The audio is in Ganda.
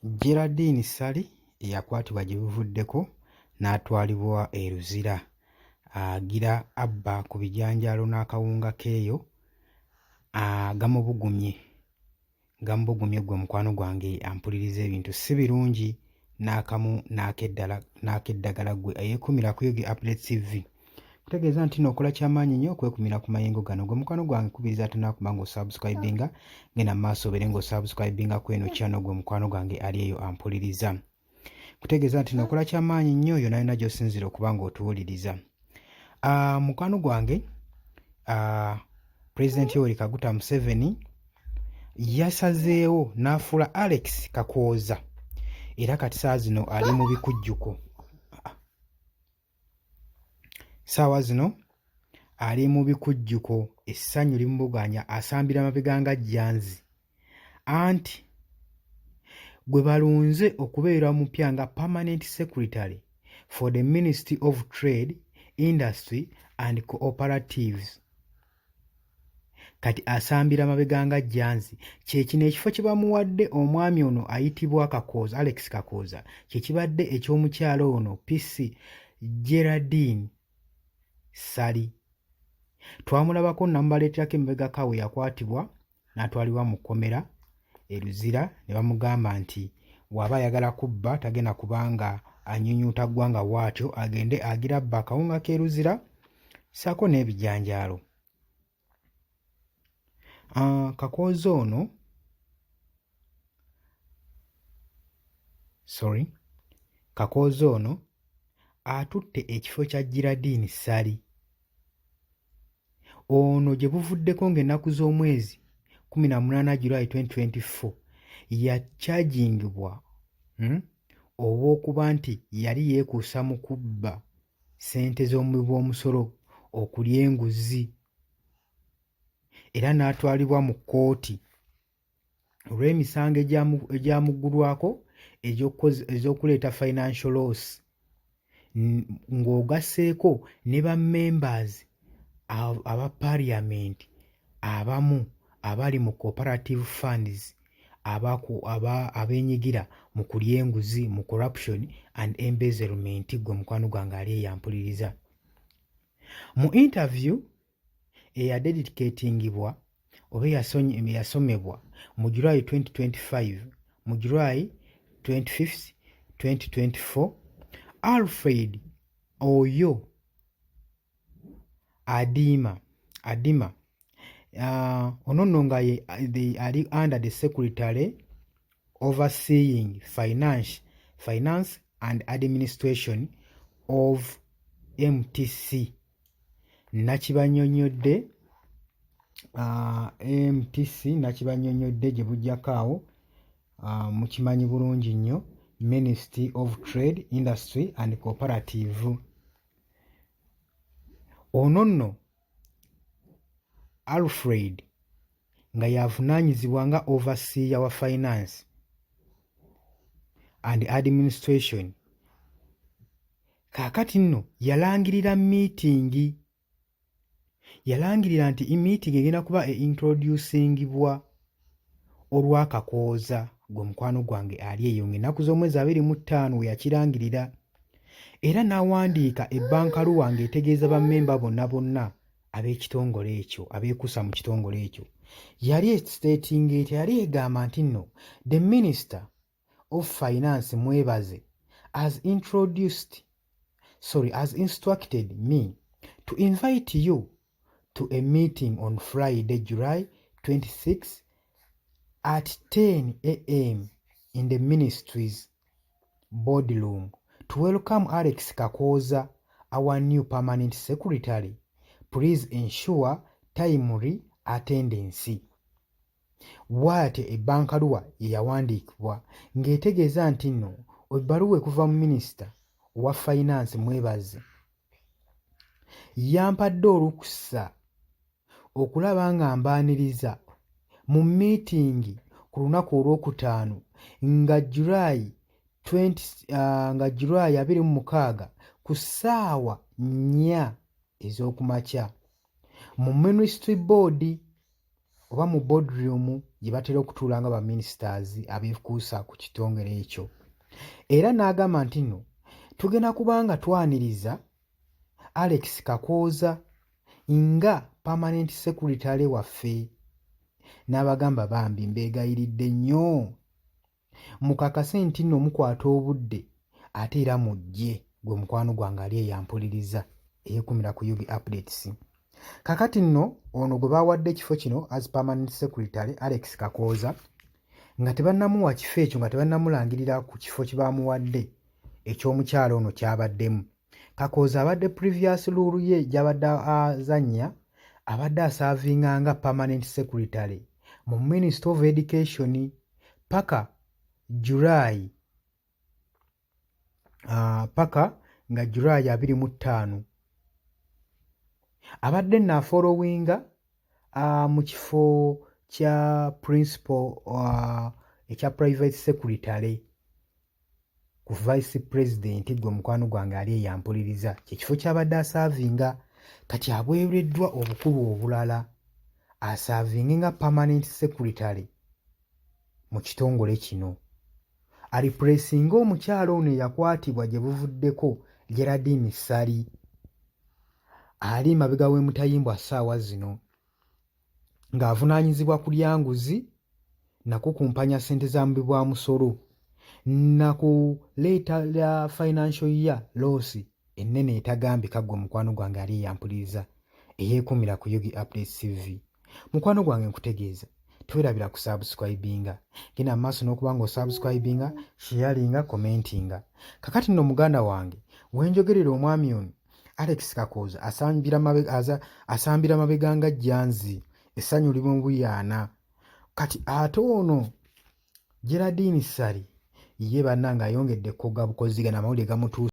Geraldine Ssali eyakwatibwa gye buvuddeko n'atwalibwa e Luzira agira abba ku bijanjaalo n'akawunga k'eyo gamubugumye gamubugumye. Ggwe mukwano gwange ampuliriza, ebintu si birungi n'akamu n'akeddala n'akeddagala. Ggwe eyeekumira ku Yogi Update TV, kutegeeza nti nookola kyamaanyi nnyo okwekumira ku mayengo gano. Gwe mukwano gwange kubiriza ate nakuba ng'osubscribinga, genda mu maaso obeere ng'osubscribinga ku eno channel. Gwe mukwano gwange ali eyo ampuliriza, kutegeeza nti nokola kyamaanyi nnyo yonna yonna gy'osinzira okuba ng'otuwuliriza. Mukwano gwange, President Yoweri Kaguta Museveni yasazeewo n'afuula Alex Kakooza, era kati saa zino ali mu bikujjuko. Saawa zino ali mu bikujjuko, essanyu limubuganya, asambira mabega nga jjanzi, anti gwe balunze okubeera omupya nga permanent secretary for the Ministry of Trade, Industry and Cooperatives. Kati asambira mabega nga jjanzi. Kyekino ekifo kye bamuwadde omwami ono ayitibwa Kakooza, Alex Kakooza, kyekibadde ekyomukyalo ono PC Geraldine Ssali. Twamulabako, namubaleeterako emabegako awo yakwatibwa n'atwalibwa mu kkomera e Luzira ne bamugamba nti bw'aba ayagala kubba tagenda kubanga anyunyuuta ggwanga bw'atyo, agende agira abba akawunga k'e Luzira ssaako n'ebijanjaalo. Kakooza ono, sorry, Kakooza ono atutte ekifo kya Geraldine Ssali ono gye buvuddeko ng'ennaku z'omwezi 18 July 2024 yakyajingibwa olw'okuba nti yali yeekuusa mu kubba ssente z'omuwi w'omusolo, okulya enguzi, era n'atwalibwa mu kkooti olw'emisango egyamuggulwako ez'okuleeta financial loss, ng'ogasseeko ne ba members aba parliament abamu abali mu cooperative funds abeenyigira mu kulya enguzi, mu corruption and embezzlement. Ggwe mukwano gwange ali eyampuliriza, mu interview eyadedicatingibwa oba eyasomebwa mu July 2025, mu July 25 2024, Alfred Oyo Adima, ono nno nga ye ali under the secretary overseeing finance and administration of MTC, nakibanyonyodde MTC, nakibanyonyodde gye bujjako awo, mukimanyi bulungi nnyo, Ministry of Trade, Industry and Cooperative. Ono nno Alfred nga yavunaanyizibwa nga overseer wa finance and administration, kaakati nno yalangirira meeting, yalangirira nti meeting egenda kuba e introducingibwa olwakakooza. Gwe mukwano gwange ali eyo, ng'ennaku z'omwezi 25 we yakirangirira, era n'awandiika ebbankaluwa ng'etegeeza bammemba bonna bonna ab'ekitongole ekyo abeekuusa mu kitongole ekyo. Yali estatinga etya? Yali egamba nti nno the Minister of Finance Mwebaze has introduced, sorry, has instructed me to invite you to a meeting on Friday, July 26 at 10 a.m. in the ministry's boardroom to welcome Alex Kakooza, our new permanent secretary. Please ensure timely attendance. Bw'atyo ebbankaluwa ye yawandiikibwa ng'etegeeza nti nno ebbaluwa ekuva mu minisita owa finance Mwebaze yampadde olukusa okulaba nga mbaaniriza mu meeting ku lunaku olwokutaano nga July 20, nga July 26 ku ssaawa 4 ez'okumakya mu ministry board. oba mu boardroom gye batera okutuula nga ba ministers abeekuusa ku kitongole ekyo. Era n'agamba nti nno tugenda kuba nga twaniriza Alex Kakooza nga permanent secretary waffe. N'abagamba bambi mbeegayiridde nnyo mukakase nti nno mukwata obudde ate era mujje. Gwe mukwano gwange ali eyampuliriza eyekumira ku Yugi Updates, kakati nno ono gwe bawadde ekifo kino as permanent secretary, Alex Kakooza, nga tebannamuwa kifo ekyo, nga tebannamulangirira ku kifo kye bamuwadde eky'omukyalo ono kyabaddemu, Kakooza abadde previous role ye gy'abadde azannya, abadde aservinga nga permanent secretary mu Ministry of Education paka nga July 25. Abadde nno afollowinga mu kifo kya principal ekya private secretary ku vice president. Gwe mukwano gwange ali eyampuliriza, kyekifo kyabadde aservinga. Kati abwereddwa obukulu obulala aservinge nga permanent secretary mu kitongole kino, areplacinga omukyala ono eyakwatibwa gye buvuddeko, Geraldine Ssali, ali mabega w'emutayimbwa ssaawa zino ng'avunaanyizibwa kulya nguzi, nakukumpanya ssente za muwi bwa musolo, nakuleeta financial year loss ennene etagambika. Ggwe mukwano gwange ali eyampuliriza eyeekuumira ku Yugi Updates TV, mukwano gwange nkutegeeza tewerabira kusubscribinga. Genda mu maaso n'okuba nga osubscribinga, sharinga, commentinga. Kakati nno muganda wange, wenjogerera omwami ono Alex Kakooza asambira mabega nga jjanzi, essanyu limubuyaana. Kati ate ono Geraldine Ssali ye bannange ayongedde ekkoga bukozi, gano amawulire gamutuuse.